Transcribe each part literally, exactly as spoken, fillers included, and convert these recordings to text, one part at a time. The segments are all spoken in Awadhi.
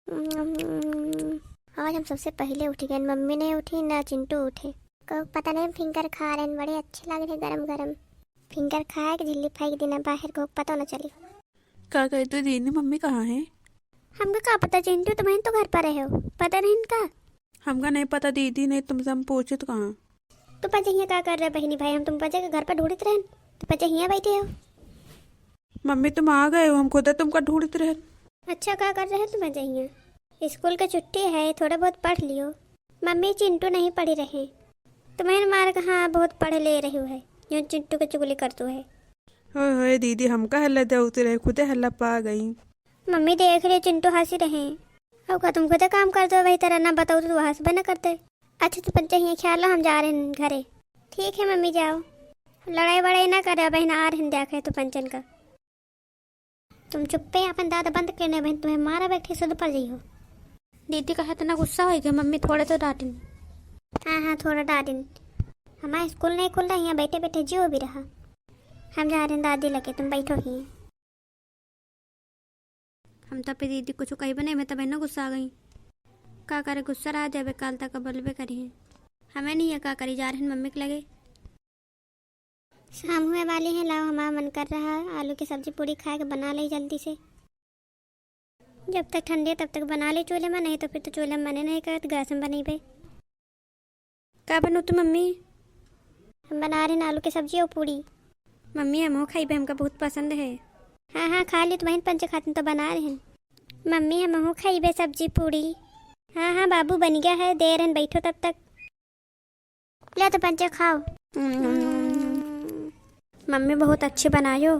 आज हम सबसे पहिले उठि गएन, मम्मी नहीं उठी ना चिंटू उठे। को पता नहीं फिंगर खा रहेन, बड़े अच्छे लाग रहे गरम गरम। फिंगर खाए के झिल्ली फेंक देना बाहर, को पता न चली। का कहे तो दीदी, मम्मी कहाँ है? हमका का पता चिंटू, तुम्हें तो घर पर रहे हो, पता नहीं इनका। हमका नहीं पता दीदी, नहीं तुमसे हम पूछित कहाँ। तुम पंचे हियाँ का कर रहे बहिनी भाई? हम तुम पंचे के घर पर ढूंढित रहन, तुम पंचे हियाँ बैठे हो। मम्मी तुम आ गए हो, हम खुद तुमका ढूंढित रहन। अच्छा का कर रहे हो तुम पंचे हियाँ? स्कूल के छुट्टी है, थोड़ा बहुत पढ़ लियो। मम्मी चिंटू नहीं पढ़ी रहे, तुम्हें मार कहाँ बहुत पढ़ ले रही है, जो चिंटू के चुगली करतू है। होए होए दीदी, हमका हल्ला देउती रहे, खुदे हल्ला पा गई। मम्मी देख ले चिंटू हंसी रहे। अब का तुम खुदे काम कर दो, वही तरह ना बताओ तो हंसबे ना करते। अच्छा तो पंचे हियाँ ख्याल लो, हम जा रहे हैं घरे। ठीक है मम्मी जाओ, लड़ाई वड़ाई ना करे, बहन आ रहे हैं देखे तो पंचन का। तुम चुप्पे अपन दांत बंद करने बहन, तुम्हें मारा बैठे सुध पड़ जाई हो। दीदी कहे इतना गुस्सा हो गया, मम्मी थोड़े तो डांटिन। हाँ हाँ थोड़ा डांटिन, हमारा स्कूल नहीं खुल रहा, यहाँ बैठे बैठे जियो भी रहा। हम जा रहे हैं दादी लगे, तुम बैठो ही। हम तो पे दीदी कुछ कही बने, मैं तो बहन गुस्सा आ गई। का करे गुस्सा रहा देवे, काल तक बोलबे करी है। हमें नहीं है का करी, जा रहे हैं मम्मी के लगे। शाम हुए वाली है, लाओ हमारा मन कर रहा है आलू की सब्जी पूड़ी खाए के, बना ले जल्दी से। जब तक ठंडी है तब तक बना ले चूल्हे में, नहीं तो फिर तो चूल्हे में मने नहीं करत, गैस में बनेबे। का बनौतू मम्मी? हम बना रहे हैं आलू की सब्जी और पूड़ी। मम्मी हमहू खाइबे, हमका बहुत पसंद है। हाँ हाँ खा ली, तुम्हें पंचे खातिन तो बना रहे हैं। मम्मी हमहू खाइबे सब्जी पूड़ी। हाँ हाँ बाबू बन गया है, दे रहे हैं, बैठो तब तक। ले तो पंचे खाओ। हम्म। मम्मी बहुत अच्छे बनायो।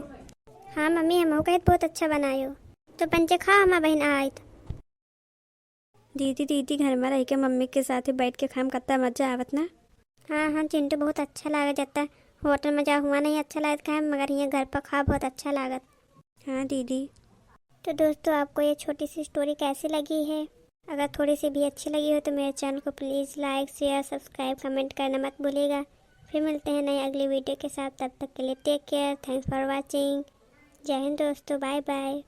हाँ मम्मी हमहू कहित बहुत अच्छा बनायो। तो पंचे खाओ हमार बहन आइत। दीदी दीदी घर में रह के मम्मी के साथ ही बैठ के खाए में कितना मजा आवत ना। हाँ हाँ चिंटू बहुत अच्छा लागे, जत्ता होटल में जा हुआ नहीं अच्छा लागत खाए में, मगर यहाँ घर पर खाओ बहुत अच्छा लागत। हाँ दीदी। तो दोस्तों आपको ये छोटी सी स्टोरी कैसी लगी है? अगर थोड़ी सी भी अच्छी लगी हो तो मेरे चैनल को please like share subscribe comment करना मत भूलिएगा। फिर मिलते हैं नई अगली वीडियो के साथ, तब तक के लिए take care, thanks for watching. जय हिंद दोस्तों, बाय बाय।